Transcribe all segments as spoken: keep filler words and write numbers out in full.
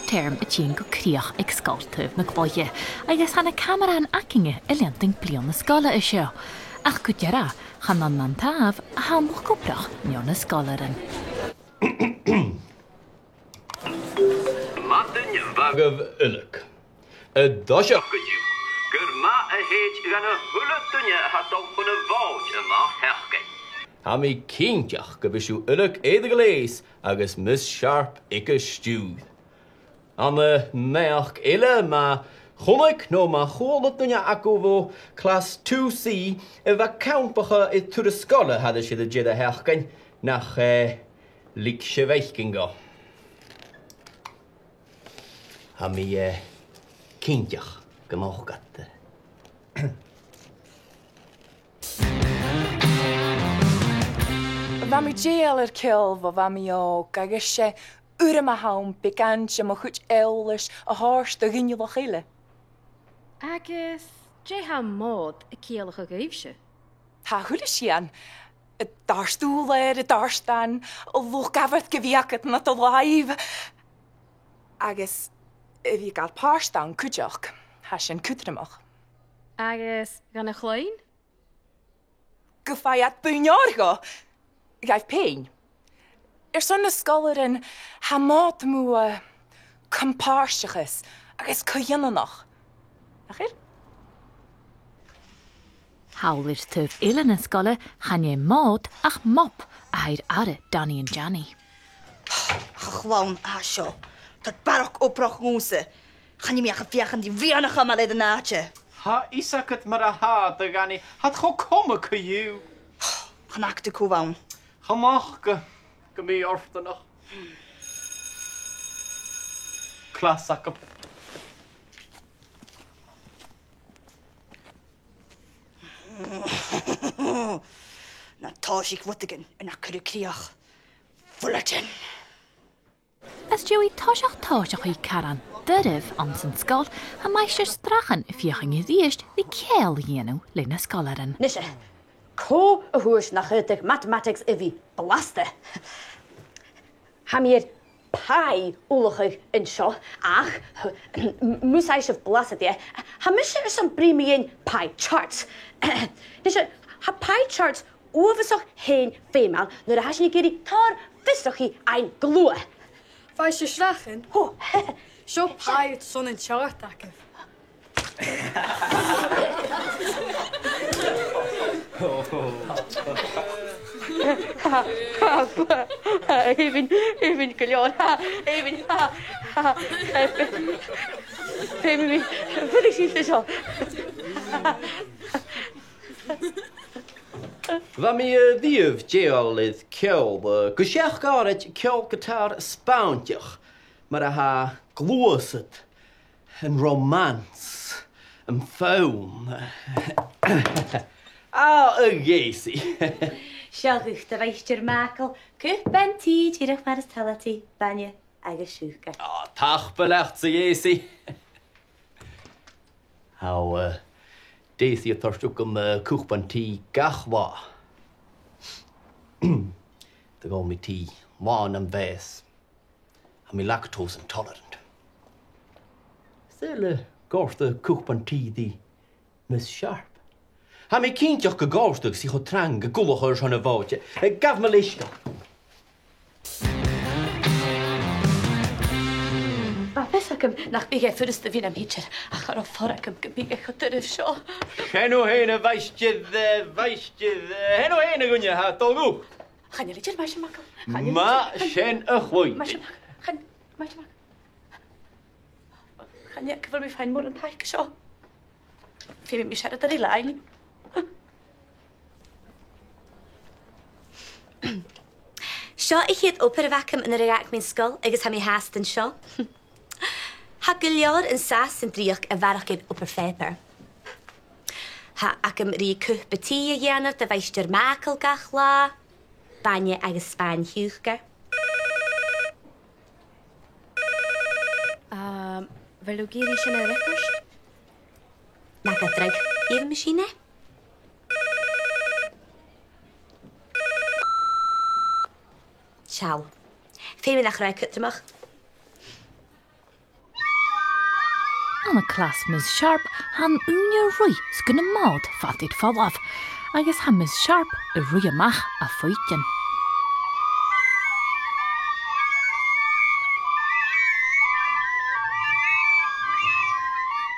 teirm a' tighinn gu crìoch aig Sgoil Taobh na Cloiche, agus tha na camarathan againne a' leantainn bliadhna sgoile an seo. Ach gu dearbh, chan ann an tàmh a tha am luchd-obrach no na sgoilearan. Madainn mhath dhuibh uile. An toiseach gu dearbh, gur math a thèid dhan a h-uile duine a tha a' dol chun a' Mhòid a-mach-seachdain. Tha mi cinnteach gum bi sibh uile air a ghleus agus Miss Sharp aig an stiùir. Ann an naidheachd eile, ma chunnaic no ma chuala duine agaibh o Clas two C a bha a' campadh air turas sgoile thairis air an deireadh sheachdain, nach, eh, leig sibh fhaicinn dhomh. Tha mi, eh, cinnteach gun tog iad. Bha mi dèidheil air ceòl bho bha mi òg, agus 's e urram a th' ann beagan mu chuid eòlais a thoirt do ghinealach eile. Agus dè tha am Mòd a' ciallachadh dhuibhse? Tha a h-uile sìon, an dart ùr, an dart ann, an luchd-amhairc a bhith agad nad làimh. Agus a bhith a' gabhail pàirt ann cuideachd, tha sin cudromach. Agus dhan a' chloinn? Gum faigh iad buain òir dhomh, dhaibh pèin. Airson na sgoilearan, tha Mòd mu, eh, com-pàirteachas agus co-dhèanamh. Nach eil? Thall air taobh eile na sgoile, chan e Mòd ach Mop a th' air aire Danny and Johnny. A chlann, a seo, tha barrachd obrach dhòmhsa. Chan eil mi ach a' feuchainn ri rian a chumail air an àite. Tha fhios agad mar a tha, a Dhanny, tha iad cho coma co-dhiù. Chan fhaca tu cò bh' ann. Chan fhaca, gu mì-fhortanach. Clas agam. Na tòisich rudeigin air nach cuir thu crìoch. Bulletin. Às dèidh toiseach tòiseachaidh caran doirbh anns an sgoil, tha Maighstir Strachan a' feuchainn a-rithist ri ceangal a dhèanamh leis na sgoilearan. Nise, cò a thuirt nach fhaodadh mathematics a bhith blasta? Tha mi air pie ullachadh an seo, ach, mus fhaigh sibh blas air, tha mise airson bruidhinn mu dheidhinn pie charts. Nise, tha pie charts uabhasach fhèin feumail nuair a tha sinn ag iarraidh tòrr fiosrachaidh fhaighinn gu luath. Maighstir Strachan? Hò. Seo pie airson an teòir agaibh. Èibhinn, èibhinn gu leòr. Èibhinn. Feumaidh mi, feumaidh mi seo. Bha mi, eh, a-riamh dèidheil air ceòl, eh, gu seachd àraid ceòl giotàr Spàinnteach, mar a tha gluasad, an romance, am fonn. Ah, a Ghèisì. Seo dhut, a Mhaighstir MacColl, cupan tì, dìreach mar as toil leat i, bainne agus siùcar. Ah, tapadh leat, a Ghèisì. Tha, eh, Daisy a' toirt thugam, eh, cupan tì gach latha. Do ghabh mi tì làn a' mheas. Tha mi lactose intolerant. Saoil an gabh thu cupan tì do Miss Sharp? Tha mi cinnteach gun gabh, agus i cho trang ag ullachadh airson a' Mhòid. Eh, gabh mo leisgeul. Bha fios agam nach biodh e furasta a bhith nam thidsear, ach cha robh fhios agam gum biodh e cho doirbh seo. Sin thu fhèin, a Mhaighstir, eh, Mhaighstir, eh, sin thu fhèin, a dhuine, tha dol dhut. Chan eil idir, Maighstir MacColl. Chan eil idir. Math sin a chluinntinn. Maighstir Mac-, chan, Maighstir Mac-, chan eil, gu bheil mi faighinn mòran taic seo. Feumaidh mi searradair eile fhaighinn. Seo a' chiad obair a bh' agam nuair a dh'fhàg mi an sgoil agus tha mi fhathast an seo. Tha gu leòr an sàs san dreuchd a bharrachd air obair phàipeir. Tha agam ri cupa tì a dhèanamh do Mhaighstir MacColl gach latha, bainne agus spàin shiùcair. Ehm, a bheil thu ag iarraidh sin a fhreagairt? Na gabh dragh, gheibh mi sin e. Seall. Feumaidh nach robh e cudromach. Ann an clas Miss Sharp, tha an ùine a' ruith 's gun a' Mhòd fada air falbh, agus tha Miss Sharp a' ruith a-mach à faicinn.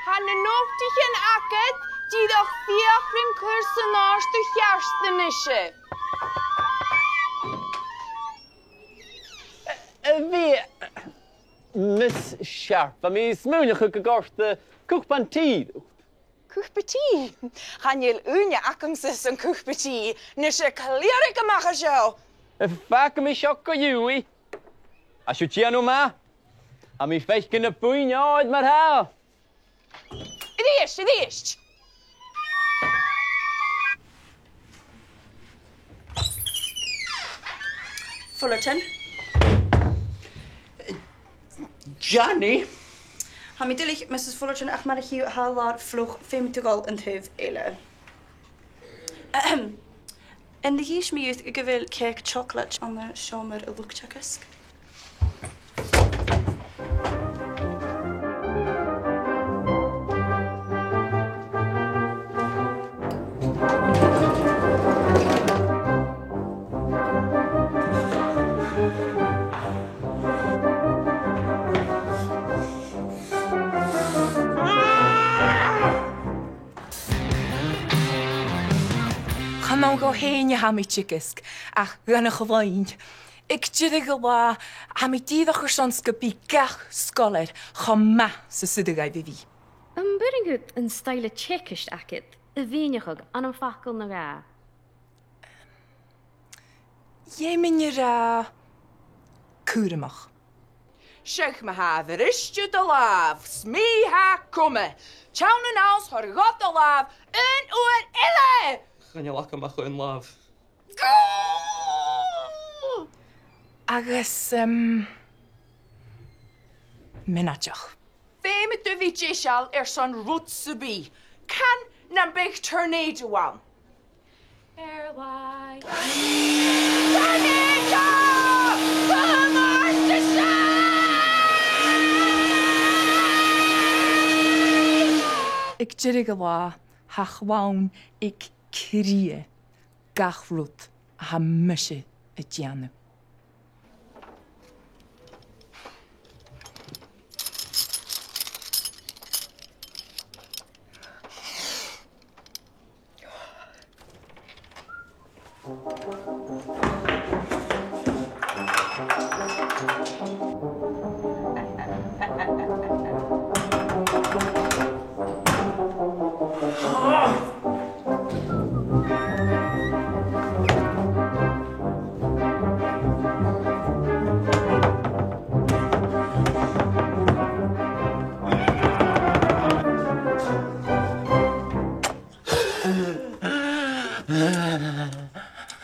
Tha na notaichean agad dìreach feuch rin cur san àrd a cheart a-nise. A bhith, Miss Sharp, bha mi a' smaoineachadh gun còrdadh cupan tì riut. Cupa tì? Chan eil ùine agamsa son cupa tì, nise, cliaraig a-mach à seo. Fàgaidh mi seo gu Dewey. Tha sibh a' dèanamh math. Tha mi a' faicinn na buinn òir mar-thà. A-rithist, a-rithist. Fullerton. Johnny. Tha mi duilich, Mrs Fullerton, ach mura h-eil thu a' làr fliuch, feumaidh tu a dhol an taobh eile. Ahem. An do dh'inns mi dhut gu bheil cèic chocolate ann an seòmar an luchd-teagaisg? Chan ann dhomh fhèin a tha mi a' teagasg, ach dhan a' chloinn. Aig deireadh an latha, tha mi dìreach airson 's gum bi gach sgoilear cho math 's as urrainn dhaibh a bhith. Am b' urrainn dhut an stoidhle teagaisg agad a mhìneachadh ann am facal no dhà? Dh'fheumainn a ràdh cùramach. Seadh, ma tha thu a' briseadh do làmh, 's mi tha coma. Teann a-nall 's thoir dhomh do làmh aon uair eile! Chan eil agam ach aon làmh. Gù! Agus, em, mionaideach. Feumaidh tu bhith deiseil airson rud sam bith. Can nam biodh tornado ann. Airline. Tornado! Come on, Deshelle! Aig deireadh an latha, tha a' chlann aig cridhe gach rud a tha mise a' dèanamh.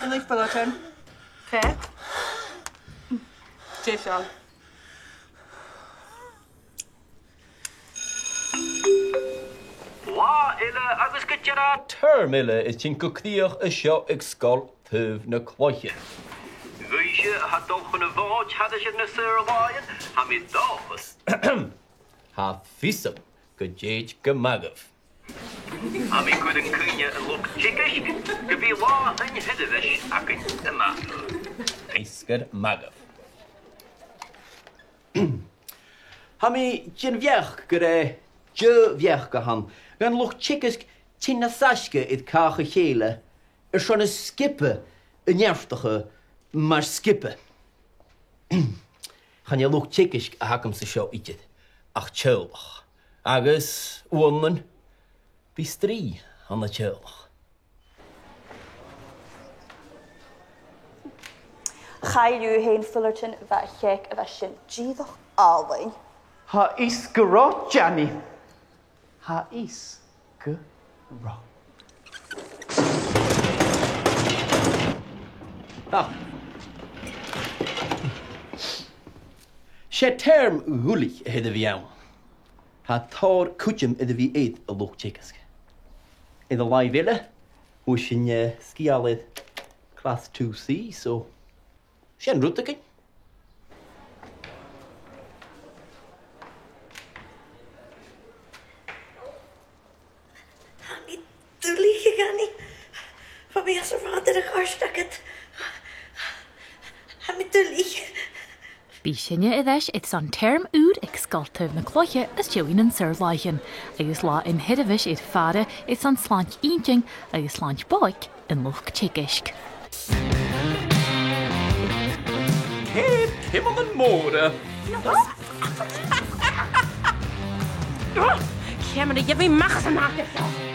Duilich, Fullerton. Cò? Deiseil. Latha eile agus gu dearbh term eile a' tighinn gu crìoch an seo aig Sgoil Taobh na Cloiche. Dhuibhse a tha a' dol chun a' Mhòid thairis air na saor-làithean, tha mi an dòchas, tha fios agam gun tèid gu math dhuibh. Tha mi a' cur an cuimhne an luchd-teagaisg gum bi Latha an t-Seirbheis againn a-màireach. Feasgar math dhuibh. Tha mi den bheachd gur e deagh bheachd a th' ann dhan luchd-teagaisg tighinn nas fhaisge air càch a chèile airson an sgioba a neartachadh mar sgioba. Chan e luchd-teagaisg a th' agamsa seo idir, ach teaghlach. Agus uaireannan, bidh strì ann an teaghlach. Chaill thu fhèin, Fullerton, bha a' chèic a bha sin dìreach àlainn. Tha fhios gu robh, Johnny. Tha fhios gu robh. Ah. 'S e term dhuilich a th' air a bhith ann. Tha tòrr cuideam air a bhith air an luchd-teagaisg. Air an làimh eile, fhuair sinn, eh, sgeul air Class two C, so sin rud againn. Bidh sinne air ais airson teirm ùr aig Sgoil Taobh na Cloiche às dèidh nan saor-làithean, agus latha an t-seirbheis air fàire airson slàinte inntinn agus slàinte bodhaig an luchd-teagaisg. Ceithir ciomaichean mòra. Ciamar a gheibh mi a-mach às an taca seo?